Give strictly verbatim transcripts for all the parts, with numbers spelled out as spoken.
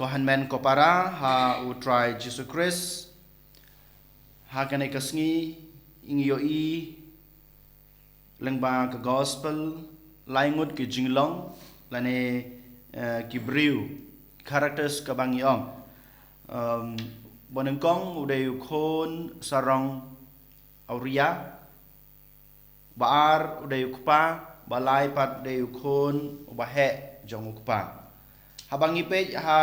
Ko hynmen ko para ha U Trai Jisu Khrist, ha kane ka sngi ngi ïohi lyngba ka gospel, lai ngut ki jinglong lane, eh, ki briew, characters kaba ngi ong. Um, ba nyngkong u dei u khun sarong awria, ba ar u dei u kpa, ba lai pat u dei u khun uba heh jong u kpa. Haba ngi peit ha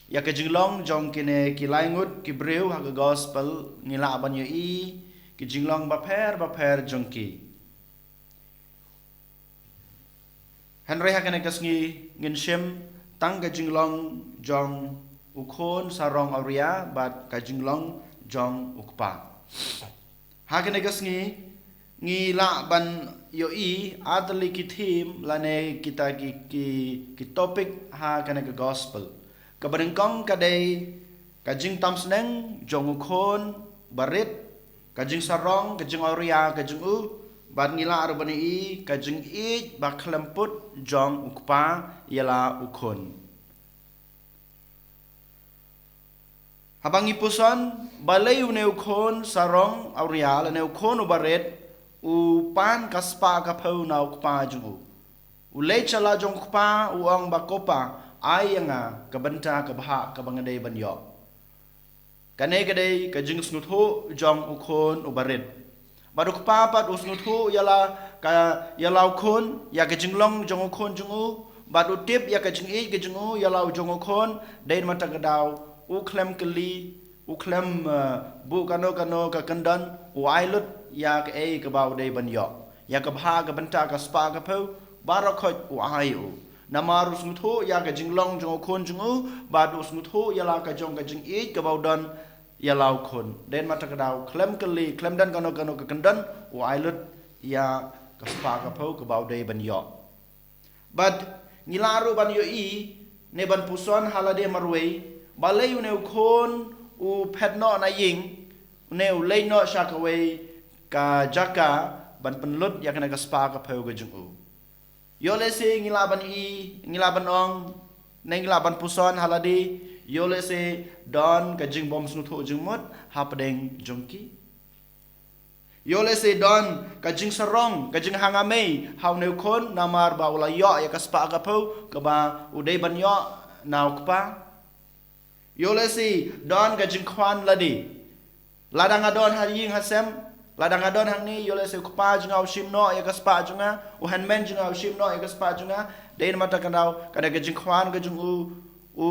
ïa ka jinglong jong kine ki lai ngut ki briew ha ka gospel, ngi lah ban ïohi ki jinglong bapher bapher jong ki. Hynrei ha kane ka sngi ngin shim tang ka jinglong jong u khun sarong awria bad ka jinglong jong u kpa. Ha kane ka sngi ngi lah ban ïohi ar tylli ki theme lane kita ki, ki, ki topic ha kane ka gospel. Kaba nyngkong ka dei ka jingtam sneng jong u khun barit, ka jingsarong, ka jingawria ka jong u, bad ngi lah ruh ban ïohi ka jingïeit ba khlem put jong u kpa ïa la u khun. Haba ngi puson, balei une u khun sarong awria lane u khun uba rit u pan ka spah ka phew na u kpa jong u. U leit sha la jong u kpa, u ong ba, "Ko pa, ai ïa nga ka bynta ka bhah kaba nga dei ban ïoh." Kane ka dei ka jingsngewthuh jong u khun uba rit. Bad u kpa pat u sngewthuh ïa la ka, ïa la u khun, ïa ka jinglong jong u khun jong u, bad u tip ïa ka jingïeit ka jong u ïa la u jong u khun, dei namar kata ka daw u khlem kylli, u khlem, eh, buh kano kano ka kyndon, u ai lut ïa kaei kaba u dei ban ïoh. Ïa ka bhah ka bynta ka spah ka phew, baroh khoit u ai u. Namar u sngewthuh ïa ka jinglong jong u khun jong u, bad u sngewthuh ïa la ka jong ka jingïeit kaba u don ïa la u khun. Dei namar kata ka daw khlem kylli, khlem don kano kano ka kyndon, u ai lut ïa ka spah ka phew kaba u dei ban ïoh. Bad ngi lah ruh ban ïohi ne ban puson ha lade marwei, balei une u khun u phet noh na ïing, ne u leit noh sha kawei ka jaka ban pynlut ïa kane ka spah ka phew ka jong u. Ïoh lehse ngi lah ban i, ngi lah ban ong, ne ngi lah ban puson ha lade, ïoh lehse don ka jingbym sngewthuh jingmut hapdeng jong ki. Ïoh lehse don ka jingsarong, ka jinghangamei ha une u khun namar ba u la ïoh ïa ka spah ka phew kaba u dei ban ïoh na u kpa. Ïoh lehse don ka jingkhwan lade. Lada nga don ha ïing ha sem, lada nga don hangne, ïoh lehse u kpa jong nga u shim noh ïa ka spah jong nga, u hynmen jong nga u shim noh ïa ka spah jong nga, dei namar kata ka daw, kane ka jingkhwan ka jong u, u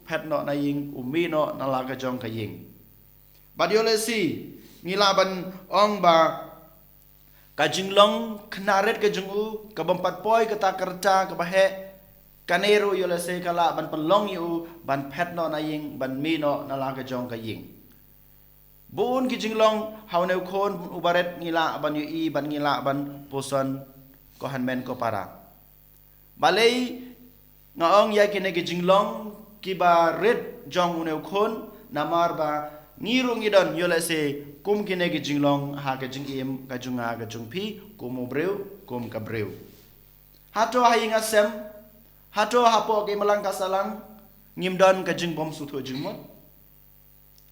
phet noh na ïing, u mih noh na la ka jong ka ïing. Bad ïoh lehse ngi lah ban ong ba ka jinglong khynnah rit ka jong u, kabym pat poi kata ka rta kaba heh, kane ruh ïoh lehse ka lah ban pynlong ïa u ban phet noh na ïing, ban mih noh na la ka jong ka ïing. Bun ki jinglong ha une u khun uba rit ngi lah ban ïohi bad ngi lah ban puson, ko hynmen ko para. Balei nga ong ïa kine ki jinglong kiba rit jong une u khun, namar ba ngi ruh ngi don ïoh lehse kum kine ki jinglong ha ka jingim ka jong nga ka jong phi, kum u briew, kum ka briew. Hato ha ïing ha sem, hato hapoh ka imlang ka sahlang, ngim don ka jingbym sngewthuh jingmut?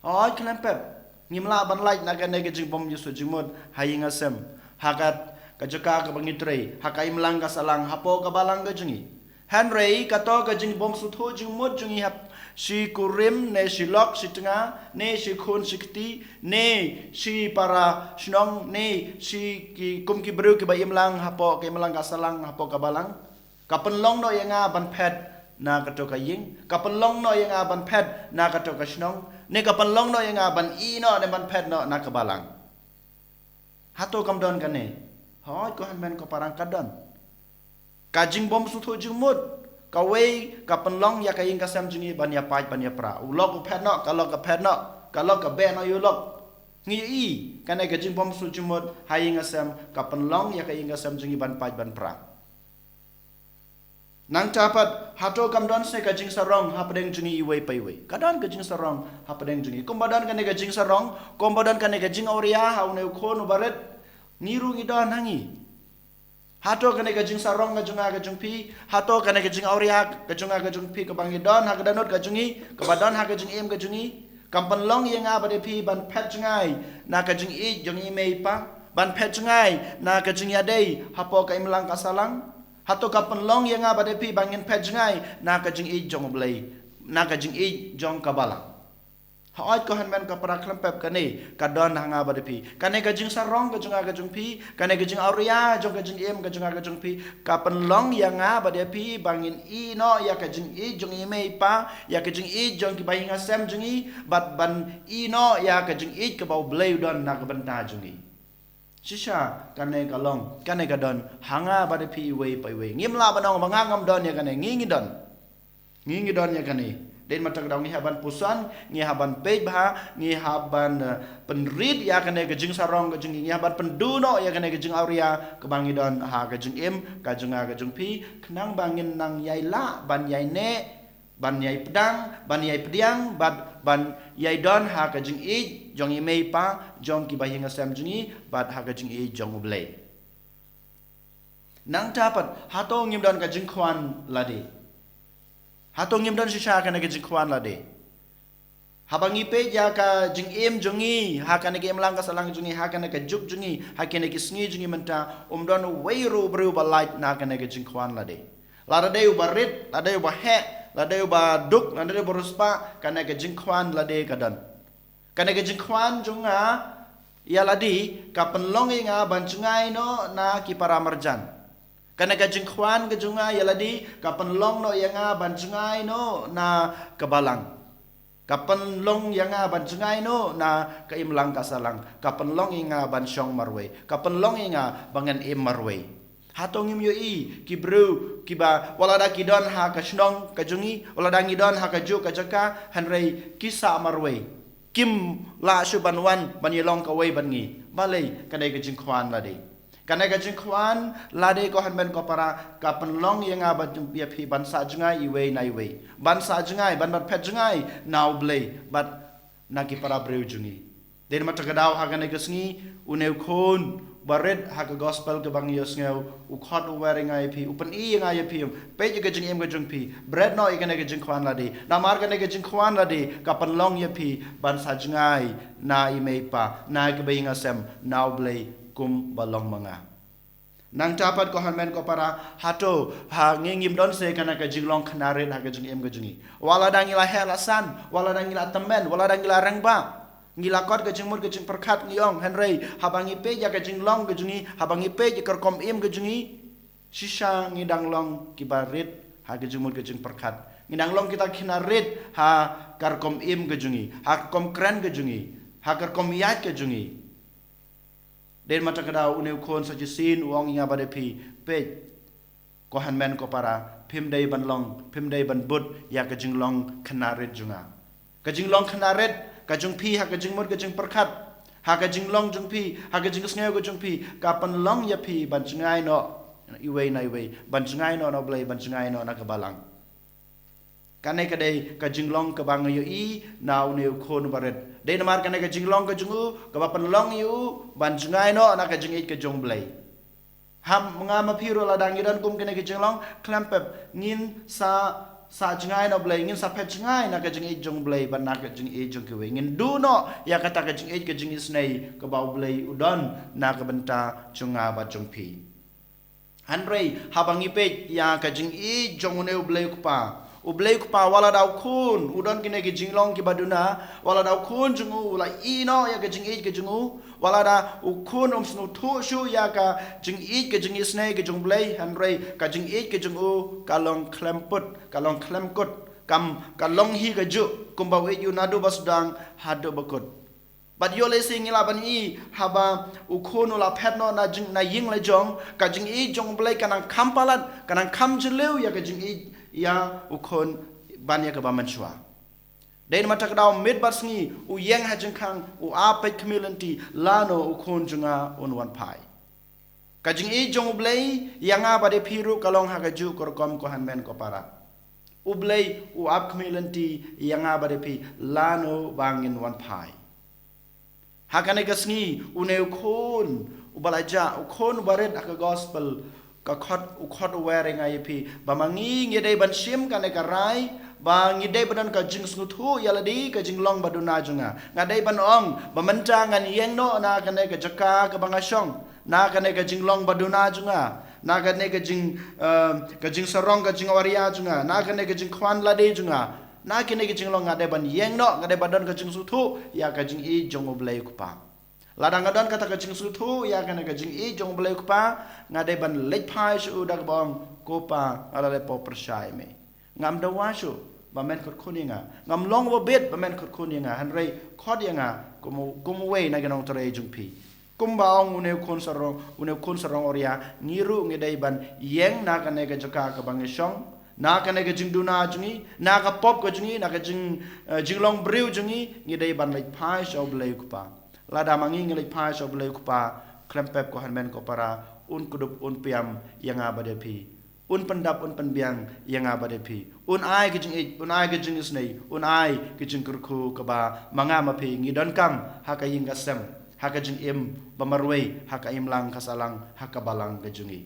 Hooid khlem pep. Ngim lah ban lait na kane ka jingbym sngewthuh jingmut ha ïing ha sem, ha ka, ka jaka kaba ngi trei, ha ka imlang ka sahlang, hapoh ka balang ka jong ngi. Hynrei kato ka jingbym sngewthuh jingmut jong ngi hap shi kurim, ne shi lok shi tnga, ne shi khun shi kti, ne shi para shnong, ne shi ki kum ki briew kiba imlang hapoh ka imlang ka sahlang, hapoh ka balang, ka pynlong noh ïa nga ban phet na kato ka ïing, ka pynlong noh ïa nga ban phet na kato ka shnong, ne ka pynlong noh ïa nga ban ïeh noh ne ban phet noh na ka balang. Hato kam don kane? Hooid ko hynmen ko para, ka don. Ka jingbym sngewthuh jingmut, kawei ka pynlong ïa ka ïing ka sem jong ngi ban ïa pait ban ïa pra. U lok u phet noh, ka lok ka phet noh, ka lok ka beh noh ïa u lok. Ngi ïohi, kane ka jingbym sngewthuh jingmut ha ïing ha sem, ka pynlong ïa ka ïing ka sem jong ngi ban pait ban pra. Nangta pat, hato kam don seh ka jingsarong hapdeng jong ngi iwei pa iwei? Ka don ka jingsarong hapdeng jong ngi. Kumba don kane ka jingsarong, kumba don kane ka jingawria ha une u khun uba rit, ngi ruh ngi don ha ngi. Hato kane ka jingsarong ka jong nga ka jong phi, hato kane ka jingawria ka jong nga ka jong phi, kaba ngi don ha ka dohnud ka jong ngi, kaba don ha ka jingim ka jong ngi, kam pynlong ïa nga bad ïa phi ban phet jngai na ka jingïeit jong i mei i pa, ban phet jngai na ka jingïadei hapoh ka imlang ka sahlang? Hato ka pynlong ïa nga bad ïa phi ba ngin phet jngai na ka jingïeit jong U Blei, na ka jingïeit jong ka Balang? Hooid ko hynmen ko para, khlem pep kane ka don ha nga bad ïa phi. Kane ka jingsarong ka jong nga ka jong phi, kane ka jingawria jong ka jingim ka jong nga ka jong phi, ka pynlong ïa nga bad ïa phi ba ngin ïehnoh ïa ka jingïeit jong i mei i pa, ïa ka jingïeit jong kiba ïing ha sem jong ngi, bad ban ïehnoh ïa ka jingïeit kaba U Blei u don na ka bynta jong ngi. Shisha kane ka long, kane ka don ha nga bad ïa phi iwei pa iwei. Ngim lah ban ong ba nga ngam don ïa kane, ngi ngi don. Ngi ngi don ïa kane. Dei namar kata ka daw ngi hap ban puson, ngi hap ban peit bha, ngi hap ban, eh, pynrit ïa kane ka jingsarong ka jong ngi, ngi hap ban pynduh noh ïa kane ka jingawria kaba ngi don ha ka jingim ka jong nga ka jong phi, khnang ba ngin nang ïai lah ban ïai neh, ban ïai pdiang, ban ïai pdiang, bad ban ïai don ha ka jingïeit jong i mei i pa, jong kiba ïing ha sem jong ngi, bad ha ka jingïeit jong U Blei. Nangta pat, hato ngim don ka jingkhwan lade? Hato ngim don shisha kane ka jingkhwan lade? Haba ngi peit ïa ka jingim jong ngi ha kane ka imlang ka sahlang jong ngi, ha kane ka juk jong ngi, ha kine ki sngi jong ngi mynta, um don uwei ruh u briew ba lait na kane ka jingkhwan lade. Lada dei uba rit, lada dei uba heh, lada dei uba duk, lada dei uba riewspah, kane ka jingkhwan lade ka don. Kane ka jingkhwan jong nga ïa lade ka pynlong ïa nga ban jngai noh na ki para marjan. Kane ka jingkhwan ka jong nga ïa lade ka pynlong noh ïa nga ban jngai noh na ka Balang. Ka pynlong ïa nga ban jngai noh na ka imlang ka sahlang. Ka pynlong ïa nga ban shong marwei. Ka pynlong ïa nga ba ngan im marwei. Hato ngim ïohi ki briew kiba wat lada ki don ha ka shnong ka jong ngi, wat lada ngi don ha kajuh ka jaka, hynrei ki sah marwei. Kim lah shuh ban wan ban ïalong kawei bad ngi. Balei? Ka dei ka jingkhwan lade. Kane ka jingkhwan lade ko hynmen ko para, ka pynlong ïa nga bad ïa phi ban sah jngai iwei na iwei. Ban sah jngai, ban, ban phet jngai na U Blei bad na ki para briew jong ngi. Dei namar kata ka daw ha kane ka sngi, une u khun barit ha ka gospel kaba ngi ïohsngew, u khot u wer ïa nga ïa phi, u pyni ïa nga ïa phi, peit ïa ka jingim ka jong phi, bret noh ïa kane ka jingkhwan lade. Namar kane ka jingkhwan lade ka pynlong ïa phi ban sah jngai na i mei i pa, na kiba ïing ha sem, na U Blei kumba long ma nga. Nangta pat ko hynmen ko para, hato ha ngi ngim don seh kane ka jinglong khynnah rit ha ka jingim ka jong ngi? Wat lada ngi la heh la san, wat lada ngi la tymmen, wat lada ngi la rangbah, ngi la kot ka jingmut ka jingpyrkhat ngi ong, hynrei haba ngi peit ïa ka jinglong ka jong ngi, haba ngi peit ïa ka rukom im ka jong ngi, shisha ngi dang long kiba rit ha ka jingmut ka jingpyrkhat. Ngi dang long kita ki khynnah rit ha ka rukom im ka jong ngi, ha ka rukom kren ka jong ngi, ha ka rukom ïaid ka jong ngi. Dei namar kata ka daw une u khun sa shisien u ong ïa nga bad ïa phi, peit ko hynmen ko para, phim dei ban long, phim dei ban bud ïa ka jinglong khynnah rit jong nga. Ka jinglong khynnah rit ka jong phi ha ka jingmut ka jingpyrkhat, ha ka jinglong jong phi, ha ka jingsngew ka jong phi, ka pynlong ïa phi ban jngai noh iwei na iwei, ban jngai noh na U Blei, ban jngai noh na ka Balang. Kane ka dei ka jinglong kaba nga ïohi na une u khun barit. Dei namar kane ka jinglong ka jong u kaba pynlong ïa u ban jngai noh na ka jingïeit ka jong U Blei. Ha nga ma phi ruh lada ngi don kum kane ka jinglong, khlem pep ngin sa, sa jngai na U Blei, ngin sa phet jngai na ka jingïeit jong U Blei bad na ka jingïeit jong kiwei. Ngin duh noh ïa kata ka jingïeit ka jingisynei kaba U Blei u don na ka bynta jong nga bad jong phi. Hynrei haba ngi peit ïa ka jingïeit jong une U Blei u Kpa, U Blei u Kpa, wat lada u khun u don kine ki jinglong kiba duna, wat lada u khun jong u u la ïehnoh ïa ka jingïeit ka jong u, wat lada u khun um sngewthuh shuh ïa ka jingïeit ka jingisynei ka jong U Blei, hynrei ka jingïeit ka jong u ka long khlem put, ka long khlem kut, kam, ka long hi kajuh kumba u ïeit ïa u naduh ba sdang haduh ba kut. Bad ïoh lehse ngi lah ban i, haba u khun u la phet noh na jing, na ïing la jong, ka jingïeit jong U Blei ka nang kham palat, ka nang kham jylliew ïa ka jingïeit ïa u khun ban ïa kaba mynshuwa. Dei namar kata ka daw miet bad sngi u ïeng ha jingkhang, u ap peit khmih lynti, lano u khun jong nga un wan phai. Ka jingïeit jong U Blei ïa nga bad ïa phi ruh ka long ha kajuh ka rukom ko hynmen ko para. U Blei u ap khmih lynti ïa nga bad ïa phi lano ba ngin wan phai. Ha kane ka sngi une u khun uba la jah, u khun uba rit ha ka gospel, Ka khot, u khot u wer ïa nga ïa phi ba ma ngi ngi dei ban shim kane ka rai, ba ngi dei ban don ka jingsngewthuh ïa lade, ka jinglong ba duna jong nga. Nga dei ban ong ba mynta ngan ïeng noh na kane ka jaka kaba nga shong, na kane ka jinglong ba duna jong nga, na kane ka jing, eh, ka jingsarong, ka jingawria jong nga, na kane ka jingkhwan lade jong nga, na kane ka jinglong. Nga dei ban ïeng noh, nga dei ban don ka jingsngewthuh ïa ka jingïeit jong U Blei U Kpa. Lada nga don kata ka jingsngewthuh ïa kane ka jingïeit jong U Blei U Kpa, nga dei ban leit phai sha u da kaba ong, Ko Pa, nga la leh pop pyrshah ïa me. Ngam dawa shuh ba men kyrkhu ïa nga, ngam long ba bit ba men kyrkhu ïa nga, hynrei khot ïa nga kum u, kum uwei na ki nongtrei jong phi. Kumba ong une u khun sarong, une u khun sarong awria, ngi ruh ngi dei ban ïeng na kane ka jaka kaba ngi shong, na kane ka jingduna jong ngi, na ka pop ka jong ngi, na ka jing, eh, jinglong briew jong ngi, ngi dei ban leit phai sha U Blei U Kpa. Lada ma ngi ngi leit phai sha U Blei U Kpa, khlem pep ko hynmen ko para, un kdup un piam ïa nga bad ïa phi. Un pyndap un pynbiang ïa nga bad ïa phi. Un ai ka jingïeit, un ai ka jingisynei, un ai ka jingkyrkhu kaba ma nga ma phi ngi donkam ha ka ïing ka sem, ha ka jingim ba marwei, ha ka imlang ka sahlang, ha ka balang ka jong ngi.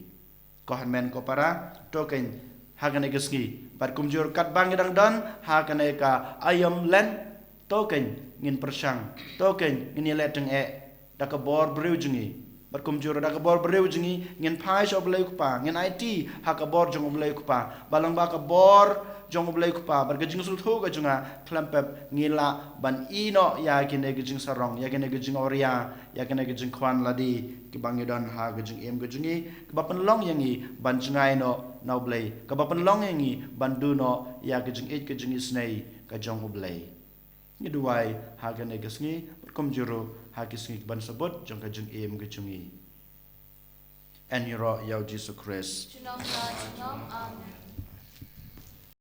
Ko hynmen ko para, to kein ha kane ka sngi bad kumjuh katba ngi dang don ha kane ka aïom Lent, to kein ngin pyrshang, to kein ngin ïaleh tyngeh da ka bor briew jong ngi. Bad kumjuh da ka bor briew jong ngi ngin phai sha U Blei U Kpa, ngin aiti ha ka bor jong U Blei U Kpa, ba lyngba ka bor jong U Blei U Kpa bad ka jingsngewthuh ka jong nga, khlem pep ngi lah ban ïeh noh ïa kine ki jingsarong, ïa kine ki jingawria, ïa kine ki jingkhwan lade kiba ngi don ha ka jingim ka jong ngi, kaba pynlong ïa ngi ban jngai noh na U Blei, kaba pynlong ïa ngi ban duh noh ïa ka jingïeit ka jingisynei ka jong U Blei. Ngi duwai ha kane ka sngi bad kumjuh ha ki sngi kiban sa bud jong ka jingim ka jong ngi. Yn ïaroh ïa U Jisu Khrist. Junom ka junom. Amen.